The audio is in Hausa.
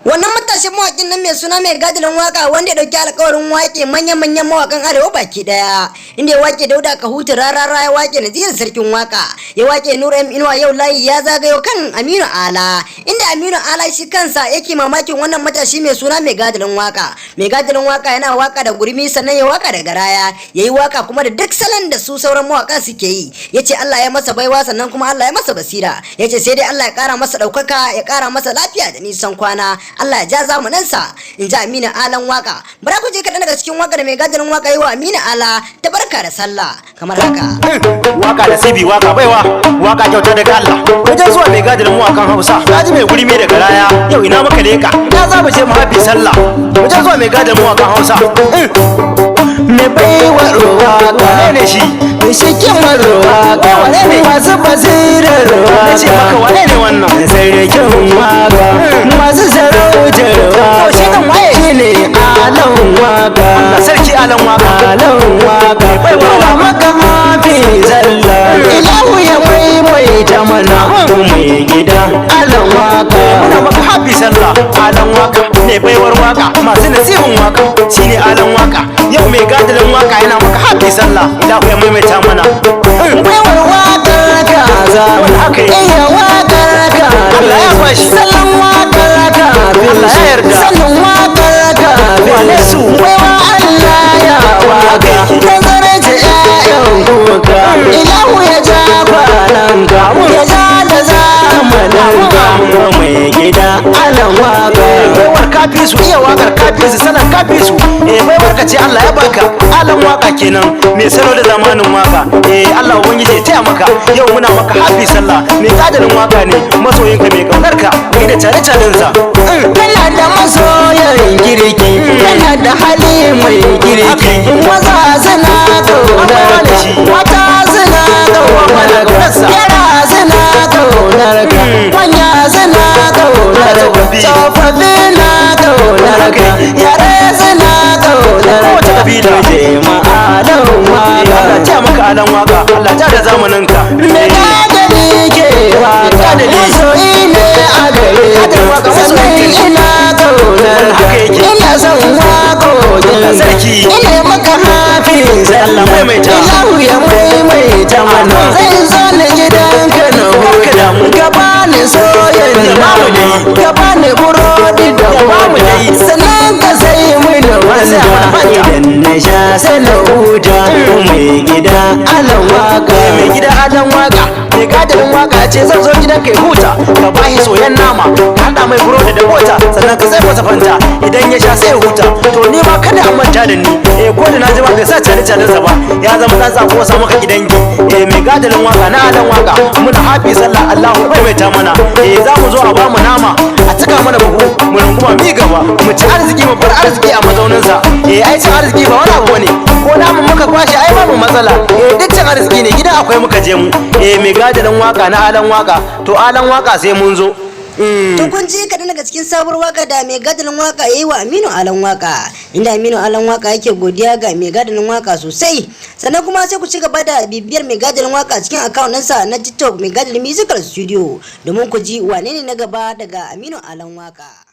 Wannan matashin mawaƙin nan mai suna Mai Gadalin Waka, wanda ya ɗauki alƙawarin waƙe manyan-manyan mawaƙan Arewa baki ɗaya. Inda ya waƙe Dauda Kahutu Rarara, ya waƙe Naziru Sarkin Waka, ya waƙe Nura M Inuwa, yau layi ya zagayo kan Aminu Ala. Inda Aminu Ala shi kansa yake mamakin wannan matashi mai suna Mai Gadalin Waka. Mai Gadalin Waka yana waka da gurmi, sannan ya waka da garaya, ya yi waka kuma da duk salon da su sauran mawaƙan suke yi. Ya ce Allah ya masa baiwa, sannan kuma Allah ya masa basira. Ya ce sai dai Allah ya ƙara masa ɗaukaka, ya ƙara masa lafiya da nisan kwana. Allah ya ja zamaninsa, in ji Aminu Alan Waka. Bara ku je kaɗan daga cikin waƙar Mai Gadalin Waka yi wa Aminu Ala ta barka da sallah kamar haka. Waka da sibi, waka baiwa, waka kyauta daga Allah. Wajen zuwa Mai Gadalin Wakan Hausa. Ji mai guri mai da garaya, yau ina muka leka? Ina za mu je mu hafi sallah? Wajen zuwa Mai Gadalin Wakan Hausa. Mai baiwar waka. Wane ne shi? Mai shikimar waka. Wane ne? Masu basirar Na ce maka, waka. wane ne wannan? Sarkin waka, masu sarautar waka. Shi ɗin waye? Shi ne Alan Waka. Allah sarki, Alan Waka. Alan Waka, muna maka hafi sallah, ilahu ya maimaita mana, mai gida Alan Waka. Muna maka happy sallah, Alan Waka, mai baiwar waka, masu nasibin waka, shine Alan Waka. Yau Mai Gadalin Waka yana maka happy sallah, ilahu ya maimaita mana. Baiwar wakar kaza. Wanda haka yake. Iya wakar ka. Allah ya bashi. Salon wakar ka. Allah ya yarda. Salon wakar ka. Wane su? Baiwa Allah ya waka. Ta zarce ƴaƴan kuka. Ilahu ya ja kwananka, ya ja da zamaninka, mai gida Alan Waka. Baiwar kafi su iya wakar, kafi su sanan, kafi su. Baiwar ka ce Allah ya baka, Alan Waka kenan, mai salo da zamanin waka. Allah ubangiji ya taya maka. Yau muna maka happy sallah, Mai Gadalin Waka ne masoyinka, mai kaunar ka kai da tare taren sa. Kana da masoyan kirki, kana da hali mai kirki. Maza suna kaunar ka, mata suna kaunar ka, yara suna kaunar ka, manya suna kaunar ka, tsofaffi na kaunar ka, yare suna kaunar Kowace ka. kabila. Ma'alan Allah waka. taya maka, Alan Waka, Allah ja da zamanin ka. Me gadali ke waka, masoyi ne a gare ka, sannan ina kaunar ka, ina son waƙoƙin ka, Sarki. ina maka hafi Allah maimaita. Ilahu ya maimaita mana. Zan zo ni gidanka na Karka damu. huta, ka bani soyayya, Ya bamu dai. ka bani burodi da Ya bamu bota, dai. sannan ka sai mini Saya mana wanda Fanta. idan na sha sai na huta, mai gida Alan Waka. Mai gida Alan Waka, Mai Gadalin Waka ce zan zo gidan kai huta, ka bashi soyan nama, ka hada mai burodi da bota, sannan ka sai masa Fanta, idan ya sha sai ya huta. To ni ma kada a manta da ni. Ko da na ji ma bai sa cale calen sa ba, ya zama dan sako sa maka gidangi. Mai Gadalin Waka na Alan Waka, muna happy sallah, Allahu maimaita mana. Za mu zo a bamu nama, a cika mana buhu, mu runguma mi gaba, mu ci arziki, mu bar arziki a mazauninsa. Ai cin arziki ba wani abu bane, ko namun muka kwashe ai babu matsala. Duk cin arziki ne, gidan akwai muka je mu. Mai Gadalin Waka na Alan Waka, to Alan Waka sai mun zo. To, kun ji kaɗan daga cikin sabuwar waka da Mai Gadalin Waka ya yi wa Aminu Alan Waka, inda Aminu Alan Waka yake godiya ga Mai Gadalin Waka sosai. Sannan kuma sai ku ci gaba da bibiyar Mai Gadalin Waka cikin account ɗinsa na TikTok, Mai Gadalin Musical Studio, domin ku ji wane ne na gaba daga Aminu Alan Waka.